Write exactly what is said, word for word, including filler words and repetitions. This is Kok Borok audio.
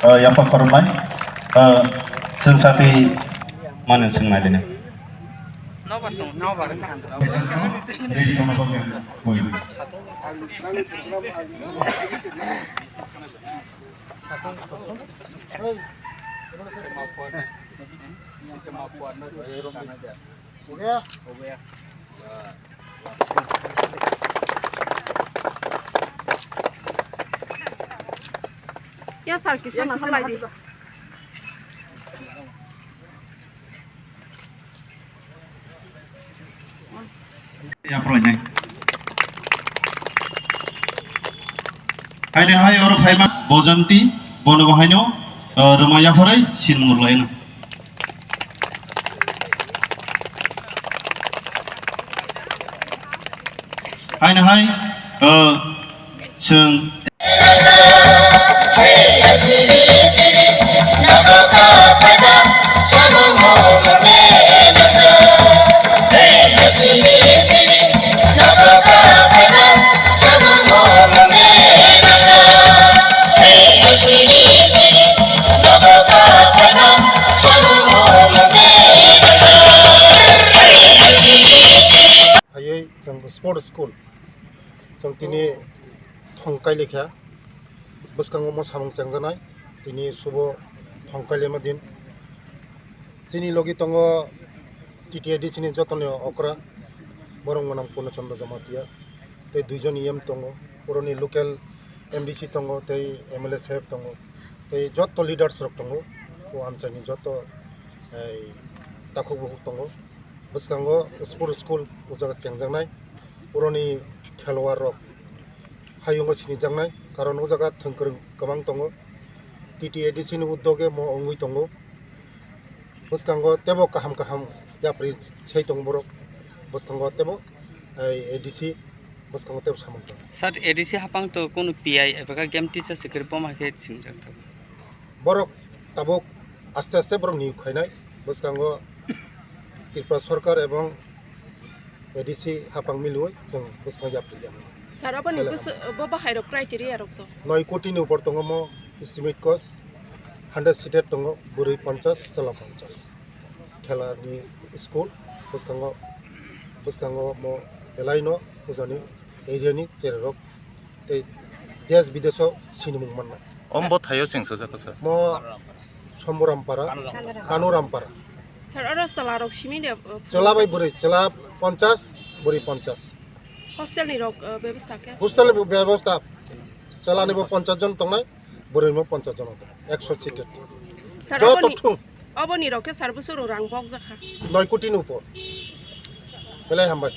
Ah, yapha khoroknai. Ah, chwng sati mani chwng nai dini. Ya sir, kisa na halai di. Ya, phrwngnai. Haino hai oro phaima Bojanti, bono bo haino, eh, rwma yapharwi sinmung rwlaino. Haino hai, eh, chwng Haywi chwng sport school. Chwng tini thong kailikha, bwskango mo samung chengjaknai, tini subo thong kailaima din. Chini logi tongo T T A D C ni jotoni okra, borok mwnang Purno Chandra Jamatia, tei duijon E M tongo, puroni local M D C tongo, tei M L A saheb tongo, tei joto leaders rok tongo, o amchaini joto, ei, takhuk bukhuk tongo. Bwskango sport school o jaga chengjaknai, puroni khelwar rok hayungo sinijaknai, karon o jaga thwngkwrwng kwbang tongo. T T A D C ni uddoge mo wngwi tongo. Bwskango teibo kaham kaham yapri sai tongo borok. Bwskango teibo, ei, A D C bwskango teibo samung tongo. Sir, A D C hapang to kunu P I eba khe game teacher se kwrwi, boma khe sinijak thago. Borok tabuk aste aste borok niyok khainai, bwskango Tripura Sarkar ebong A D C hapang milwi chwng bwskango yapri ya. Sir, aboni bwsw-, bo bahai rok criteria rok to? Noi koti ni upor tongo mo estimate cost, hundred seated tongo, bwrwi ponchas, chwla ponchas. Khela ni school, bwskango, bwskango mo belai no pujani area ni cherai rok tei desh bidesh o sinimung mannai. Om bo thaio cheng sajak kha sir. Mo Somborampara, Kanurampara. Sir, oro chwla rok simi de, uh, chwla bai bwrwi, chwla ponchas, bwrwi ponchas. Hostel ni rok, uh, bebostha khe? Hostel ni bebostha, chwla ni bo ponchas jon tongnai, bwrwi ni bo ponchas jon tongnai, ekso seated. Sir, joto oboni, thung. Oboni rok khe sir bwswk rang bokjak kha? Noi koti ni upor. Belai hambai.